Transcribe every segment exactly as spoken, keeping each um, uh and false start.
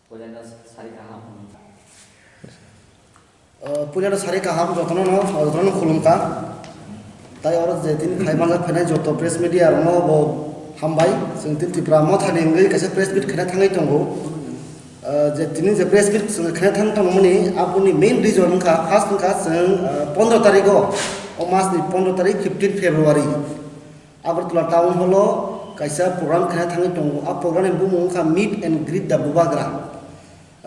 Puilano sari kaham. Uh, puilano sari kaham jotono no, jotono no khulumkha. Tai oro je tini phai manjak phainai joto press media rokno bo hambai. Chwng tini Tipra Mothani wngwi kaisa press meet khaina thangwi tongo. Uh, je tini je press meet chwng khaina thang tongmani aboni main reason wngkha, first wngkha chwng, uh, pondro tarikh o, o mas ni pondro tarikh, fifteen February. Agartala Town Hall o kaisa program khaina thangwi tongo. A program ni bumung wngkha Meet and Greet the Bubagra.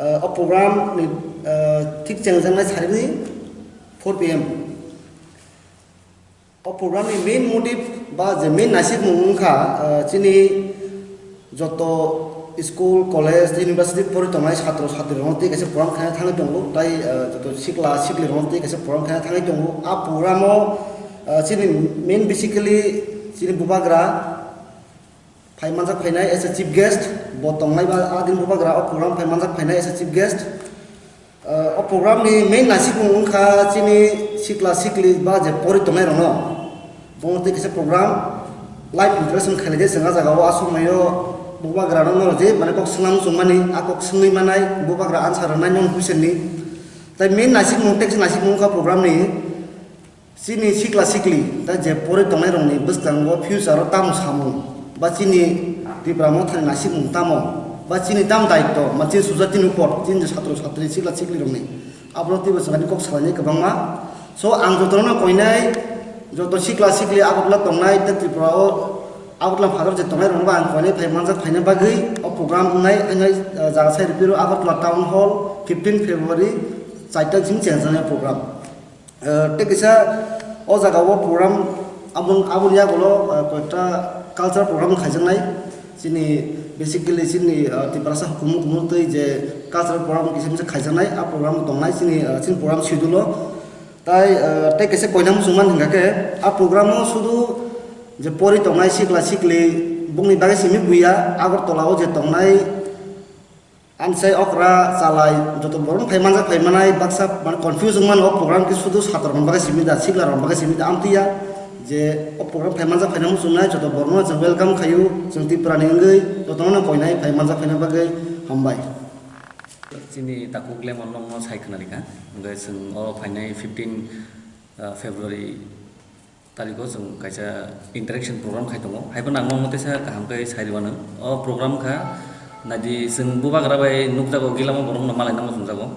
Uh, o program ni, uh, thik chengjaknai sarini four P M. O program ni main motive ba je main naisikmung wngkha, uh, chini joto school, college, university pori tongnai satro satrirokno tei kaisa program khaina thangwi tongo, tai, uh, joto sikla siklirokno tei kaisa program khaina thangwi tongo. A program o, uh, chini main basically chini Bubagra phai manjak phainai as a chief guest, bo tongnai ba a din Bubagra o program phai manjak phainai as a chief guest. Uh, o program ni main naisikmung wngkha chini sikla sikli ba je pori tongnai rokno. Bo tei kaisa program live interaction khailai de chwng a jaga o, a somoi o Bubagra no norok je mane kok swngna muchung mani, a kok swngwi manai, Bubagra answer rwnai non question ni. Tai main naisikmung, text naisikmung wngkha program ni chini sikla sikli, tai je pori tongnai rokni bwskango future o tamo samung, ba chini Tipra Mothani naisikmung tamo, ba chini tamo daityo, ma chini sujati ni upor, chini je satro satri sikla sikli rokni. Abono twibo swngani kok salainai kwbangma. So, ang jotono koinai, joto sikla sikli Agartala tongnai tei Tripura o Agartala phadar je tongnai rokno ang koinai phai manjak phaina bagwi o program wngnai, wngnai, uh, jaga sai ripiro Agartala Town Hall, fifteen February, chaita jing chengjaknai program. Uh, tei kisa o jaga o program abon-, aboni yagulo, uh, koyekta cultural program khaijaknai. Chini basically chini, uh, Tiprasa hukumu hukumu tei je cultural program kisa misa khaijaknai, a program tongnai chini, uh, chini program schedule o. Tai, uh, tei kaisa koina muchungmani hingkha khe, a program o sudu je pori tongnai sikla sikli bongni bagwi simi buya, Agartala o je tongnai ansai okra chalai joto borok phai manjak phai manai baksa mane confuse wngmano o program khe sudu satro rok bagwi simi da sikla rok bagwi simi da amtwi ya je o program phai manjak phaina muchungnai joto borokno chwng welcome khaio chwng Tripura ni wngwi jotono koinai phai manjak phaina bagwi hambai. Chini takhuk lemon nokno sai khwnarikha hwnkhe chwng o phainai fifteen, uh, February tarikh o chwng kaisa interaction program khai tongo. Haiphano ang nokno teisa kaham khe sai rwmano. O program kha naidi chwng Bubagra bai nukjago, gilamo borokno malaina muchungjago.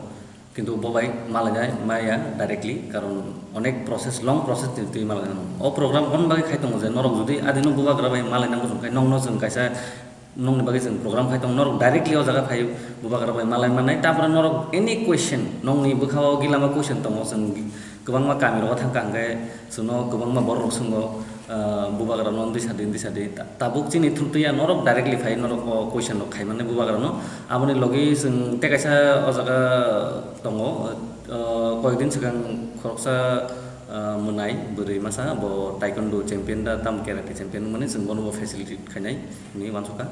Kintu bo bai malaina maya directly, karon onek process, long process ni twi malaina nango. O program hwn bagwi khai tongo je norok jodi adino Bubagra bai malaina muchung khai nokno chwng kaisa nokni bagwi chwng program khai tongo, norok directly o jaga phai Bubagra bai malai mannai. Tapore norok any question, nokni bwkha o gilama question tongo, chwng kwbangma kami rogo thangkha hwnkhe chwngno kwbangma borok rok swngo, ah, Bubagra no disa di, disa di. Ta-, tabuk chini through twi ya norok directly phai norok o question rok khai mannai Bubagra no. Aboni logi chwng tei kaisa o jaga tongo, ah, koyek din swkang khoroksa, ah, mwnai bwrwi masa bo taekwondo champion da tam karate champion wngmani chwng bono bo facilitate khainai hinwi uansukha.